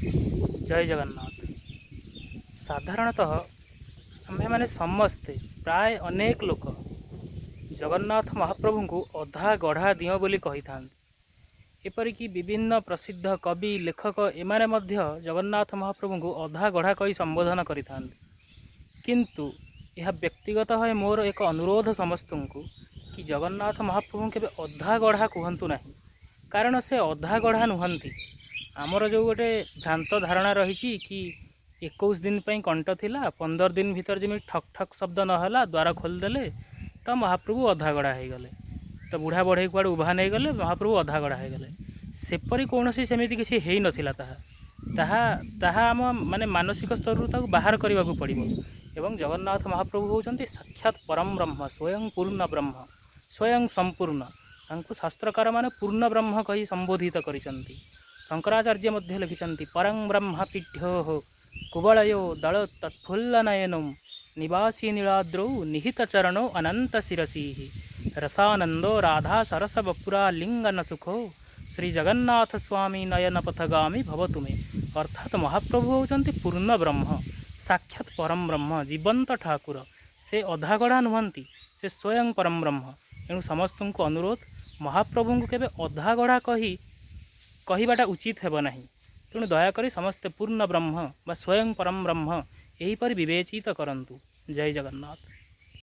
ଜୟ ଜଗନ୍ନାଥ। ସାଧାରଣତଃ ଆମ୍ଭେମାନେ ସମସ୍ତେ ପ୍ରାୟ ଅନେକ ଲୋକ ଜଗନ୍ନାଥ ମହାପ୍ରଭୁଙ୍କୁ ଅଧା ଗଢ଼ା ଦିଅଁ ବୋଲି କହିଥାନ୍ତି। ଏପରିକି ବିଭିନ୍ନ ପ୍ରସିଦ୍ଧ କବି, ଲେଖକ ଏମାନେ ମଧ୍ୟ ଜଗନ୍ନାଥ ମହାପ୍ରଭୁଙ୍କୁ ଅଧା ଗଢ଼ା କହି ସମ୍ବୋଧନ କରିଥାନ୍ତି। କିନ୍ତୁ ଏହା ବ୍ୟକ୍ତିଗତ ଭାବେ ମୋର ଏକ ଅନୁରୋଧ ସମସ୍ତଙ୍କୁ କି ଜଗନ୍ନାଥ ମହାପ୍ରଭୁଙ୍କୁ କେବେ ଅଧା ଗଢ଼ା କୁହନ୍ତୁ ନାହିଁ, କାରଣ ସେ ଅଧା ଗଢ଼ା ନୁହନ୍ତି। ଆମର ଯେଉଁ ଗୋଟେ ଭ୍ରାନ୍ତ ଧାରଣା ରହିଛି କି 21 ଦିନ ପାଇଁ କଣ୍ଟ ଥିଲା, 15 ଦିନ ଭିତରେ ଯେମିତି ଠକ୍ ଠକ୍ ଶବ୍ଦ ନହେଲା, ଦ୍ୱାର ଖୋଲିଦେଲେ ତ ମହାପ୍ରଭୁ ଅଧା ଗଢ଼ା ହେଇଗଲେ, ତ ବୁଢ଼ା ବଢ଼େଇ କୁଆଡ଼େ ଉଭା ନେଇଗଲେ, ମହାପ୍ରଭୁ ଅଧା ଗଢ଼ା ହେଇଗଲେ। ସେପରି କୌଣସି ସେମିତି କିଛି ହେଇନଥିଲା। ତାହା ତାହା ତାହା ଆମ ମାନେ ମାନସିକ ସ୍ତରରୁ ତାକୁ ବାହାର କରିବାକୁ ପଡ଼ିବ। ଏବଂ ଜଗନ୍ନାଥ ମହାପ୍ରଭୁ ହେଉଛନ୍ତି ସାକ୍ଷାତ ପରମ ବ୍ରହ୍ମ, ସ୍ୱୟଂ ପୂର୍ଣ୍ଣ ବ୍ରହ୍ମ, ସ୍ୱୟଂ ସମ୍ପୂର୍ଣ୍ଣ। ତାଙ୍କୁ ଶାସ୍ତ୍ରକାରମାନେ ପୂର୍ଣ୍ଣ ବ୍ରହ୍ମ କହି ସମ୍ବୋଧିତ କରିଛନ୍ତି। ଶଙ୍କରାଚାର୍ଯ୍ୟ ମଧ୍ୟ ଲେଖିଛନ୍ତି, ପରଂ ବ୍ରହ୍ମ ପିଢ୍ୟୋଃ କୁବଳୟୋ ଦଳ ତତ୍ଫୁଲ୍ଲ ନୟନಂ ନିବାସୀ ନୀଳାଦ୍ରୌ ନିହିତ ଚରଣୋ ଅନନ୍ତ ଶିରସିଃ ରସାନନ୍ଦୋ ରାଧା ସରସ ବପୁରା ଲିଙ୍ଗନ ସୁଖୋ ଶ୍ରୀ ଜଗନ୍ନାଥ ସ୍ୱାମୀ ନୟନ ପଥଗାମୀ ଭବତୁ ମେ। ଅର୍ଥାତ୍ ମହାପ୍ରଭୁ ହେଉଛନ୍ତି ପୂର୍ଣ୍ଣ ବ୍ରହ୍ମ, ସାକ୍ଷାତ ପରମ ବ୍ରହ୍ମ, ଜୀବନ୍ତ ଠାକୁର। ସେ ଅଧାଗଢ଼ା ନୁହନ୍ତି, ସେ ସ୍ୱୟଂ ପରମ ବ୍ରହ୍ମ। ଏଣୁ ସମସ୍ତଙ୍କୁ ଅନୁରୋଧ, ମହାପ୍ରଭୁଙ୍କୁ କେବେ ଅଧାଗଢ଼ା କହି କହିବାଟା ଉଚିତ ହେବ ନାହିଁ। ତେଣୁ ଦୟାକରି ସମସ୍ତେ ପୂର୍ଣ୍ଣ ବ୍ରହ୍ମ ବା ସ୍ୱୟଂ ପରମ ବ୍ରହ୍ମ ଏହିପରି ବିବେଚିତ କରନ୍ତୁ। ଜୟ ଜଗନ୍ନାଥ।